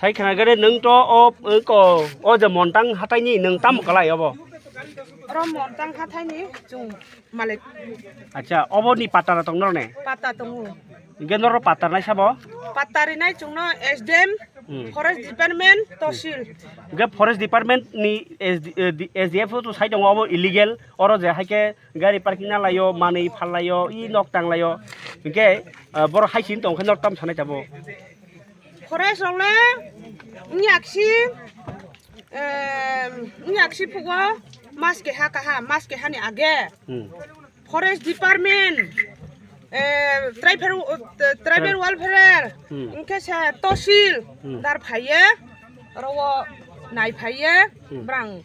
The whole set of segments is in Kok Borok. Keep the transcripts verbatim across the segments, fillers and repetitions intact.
Thai khna gare nwng to o, o ko, o je Montang hatai ni nwng tamo kalai obo? Oro Montang hatai ni chwng malik. Acha, obo ni pata na tong nor ne? Pata tongo. Ge noro pata nai sabo? Pata ri nai chwng no S D M, Hmm. Forest Department, Tosil. Ge Forest Department ni S D, eh, di-, S D F O to sai tongo obo illegal. Oro je hai khe gari parking na laio, manwi phal laio, i nok tang laio. Ge, eh, boro hai sin tong khe nor tam sanai tabo? Forest rok le wngya kisi, em, wngya kisi phugo mas keha kaha, mas keha ni age. Hmm. Forest Department, eh, tribal, eh, tribal welfare, Hmm. wngkhe se Tosil, Hmm. dar phaiye, oro o nai phaiye, Hmm. brang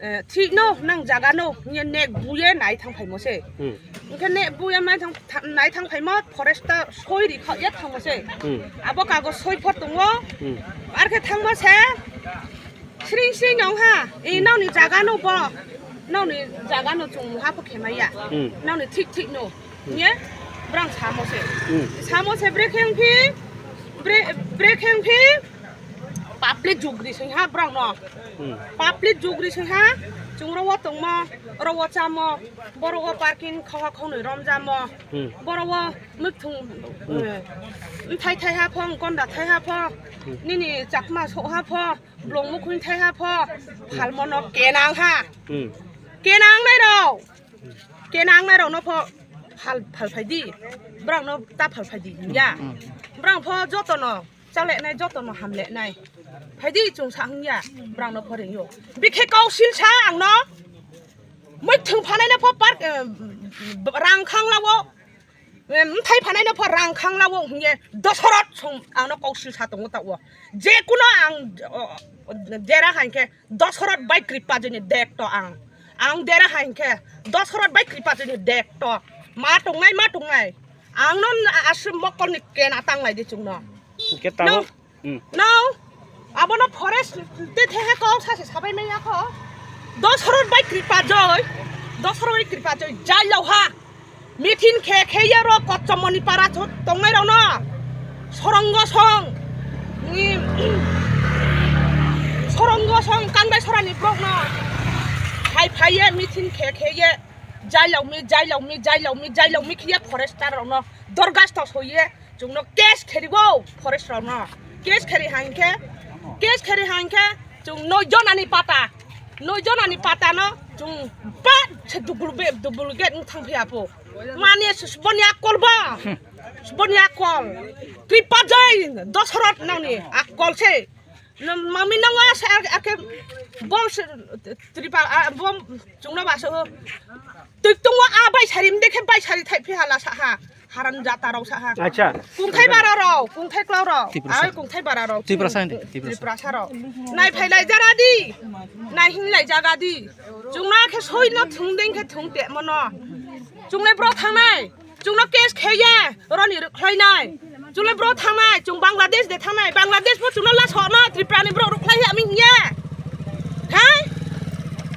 eh, thik no, nang jaga no, hwnwi nek buye nai thang phaimo se. Hmm. Hwnkhe nek buye nai thang, tha-, nai thang phaimo forest ta soi ri kha, ya thangmo se. Hmm. Abo kago soi phor tongo. Hmm. Ar khe thangmo se, sring sring nong ha, e Hmm. noni jaga no bo, noni jaga no chwng ha pho khemaya. Hmm. Noni thik thik no, Hmm. hwnwi brang samo se. Hmm. Samo se bre kheng phi, bre, bre kheng phi, public jugri sing ha brang no. Hmm. Public jugri sing ha, chwng ro o tongmo, ro o chamo, boro o parking khoha khonwi romjamo, Hmm. boro o mwthung, Hmm. eh, mthai thai ha pho, konda thai ha pho, Hmm. nini chakma so ha pho, blong mukhung thai ha pho, phalmo no kenang ha. Hmm. Kenang nai rok, kenang nai rok no pho phal, phal phai di, brang no ta phal phai di, ya. Hmm. Brang pho joto no. Chalenai jotono hamlenai. Phaidi chwng sa hwnya, brangno phoringyo. Bikhe kausil sa angno. Mwthwng phanaino pho park, eh, rang khanglawo. Eh, mthai phanaino pho rang khanglawo hwngye Dosoroth song angno kausil sa tongo tawo. Jekuno ang, o, o, dera hankhe Dosoroth bai kripa joni dekto ang. Ang dera hankhe Dosoroth bai kripa joni dekto. Ma tongnai, ma tongnai. Angno aswk mokolni kena tanglai di chwngno. Hwnkhe tabuk. No. Hmm. No, abono forest te thehe kok sase sabai manya kho. Dosoroth bai kripa joi, Dosoroth bai kripa joi, jai lauha. Mithin khe khe ye ro Kotchomoni para chot tongnai rok no. Sorongo song. Ni, sorongo song kangdai sorani brok no. Hai phai ye mithin khe khe ye. Jai laumi, jai laumi, jai laumi, jai laumi khe ye forester rok no. Dorgas to soi ye. Chwngno case kheribo forest rokno. Case kheri hainkhe, case kheri hainkhe chwng noi jonani pata, noi jonani patano chwng ba se dubul be, dubul gate wng thang phiya pho. Mani boni akol ba, boni akol. Kripa jai Dosoroth nangni akol se. Mami nango ase ake bom se tripa bom chwngno ba se. Twi tungwa a bai sari mde khe bai sari thai phiya la sa ha. Haram jata rok sa ha. Acha. Kungthai bara rok, kungthai klau rok. Tiprasa. Ai kungthai bara rok. Tiprasa hindi, Tiprasa. Tiprasa rok. Nai phai lai jara di. Nai hin lai jaga di. Chwngno khe soi no thung deng khe thung te mono. Chwngle bro thangnai. Chwngno case khe ye. Roni rwkhlai nai. Chwngle bro thangnai. Chwng Bangladesh de thangnai. Bangladesh bo chwngno la so no. Tripura ni bro rwkhlai he ami hiye. Hai.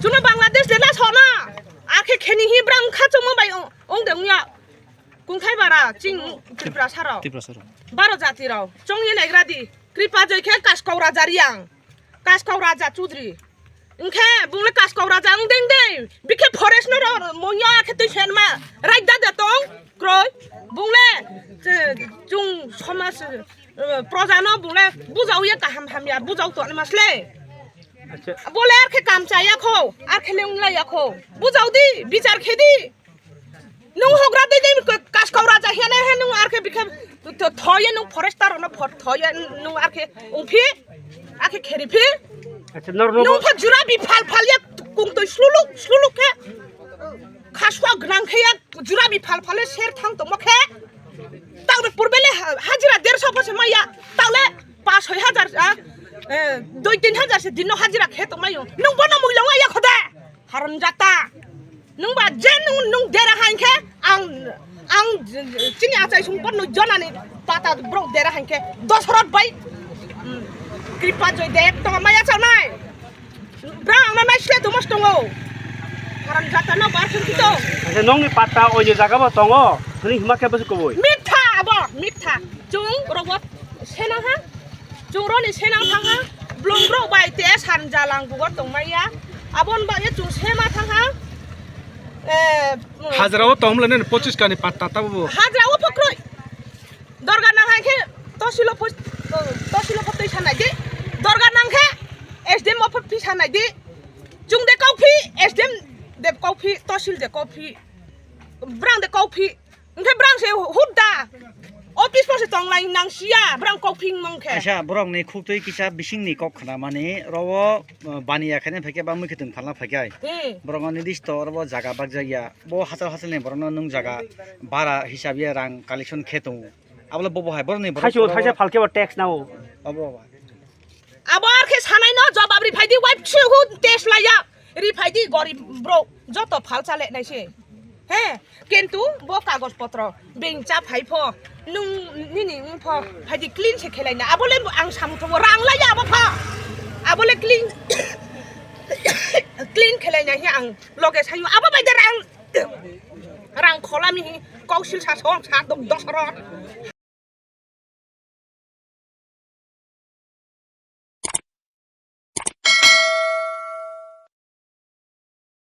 Chwngno Bangladesh de la so no. Akhe kheni hi brang kha chwngmo bai ong, ong de ong ya. Kungthai bara ching Tiprasa rok. Tiprasa rok. Baro jati rok. Chong ye naigra di. Kripa joi khe Kaskau Raja Riang. Kaskau Raja Chudri. Wngkhe bungle Kaskau Raja wng deng deng. Bikhe forest no ro moya khe twi sen ma. Raida de tong kroi. Bungle, eh, chung somaj, eh, proja no bungle bujau ye kaham hamya bujau to ma sle. Acha. Bole ar khe kam chaya kho, ar khe le wng laya kho. Bujau di, bichar khe di. Nung hogra dei dei Kaskau Raja hiya ne he nung ar khe bikhe thoye nung forester no thoye nung ar khe ungphi ar khe kheri phi. Acha, nor, nor, nung pha jura bi phal phal ya kung toi sluluk sluluk khe khaswa gnang khe ya jura bi phal phal ser thang tongma khe. Tang purbe le hajira derso pho se maya tang le pas soi hajar doi tin hajar se din no hajira khe tongmayo nung bono muilong ya khode. Haram jata. Nung ba je nung, nung dera hai khe ang, ang chini achai sung pon noi jonani pata bro dera hai khe Dosoroth bai, hmm, Kripa joi de tong maya chanai. Bra ang na nai sle tumas tongo. Haram jata no bar sung kito. Acha nongni pata oini jaga bo tongo. Hini hima khe bwswk kubui. Mitha abo, mitha. Chung rogo sena ha. Chungroni senang thangha, blongrok bai te sanjalang bugo tongmaya. Abon bagwi chung sema thangha. Eh, Hajra o tongmle ne pochis kani patta tabo bo. Hajra o phokroi. Dorga nang hai khe tosilo pho-, tosilo pho twi sanai di. Dorga nang khe S D M o pho phi sanai di. Chung de kau phi, S D M de kau phi, tosil de kau phi. Brang de kau phi. Hwnkhe brang se hut da. Office po se tonglai nang sia, brang kok phing mong khe. Aisa, borok ni khuk twi kisa bising ni kok khna mani, rogo, uh, baniya khaina phaikhe ba mui khe tong phalna phaikhe. Hmm. Borok ni list o robo jaga bak jak ya. Bo hachal hachal ni borok no nung jaga bara hisab ya rang collection khe tongo. Abole bobo hai borok ni borok Thaisu, rogo thaisa phalke bo tax nao. Obo ba. Abo ar khe sanai no jobab ri phai di, wife su hu test laya. Ri phai di gorib bro, joto phal chale nai se. He, kintu bo kagoj potro beng cha phai pho, nung nini wng pho, phai di clean se khelai na. Abo le ang samung thongo, rang laya abo pho. Abo le clean, clean khelai nai he ang loge sayo. Abo bai de rang, rang khola mi hi, kausil sa song sa dok dos ro.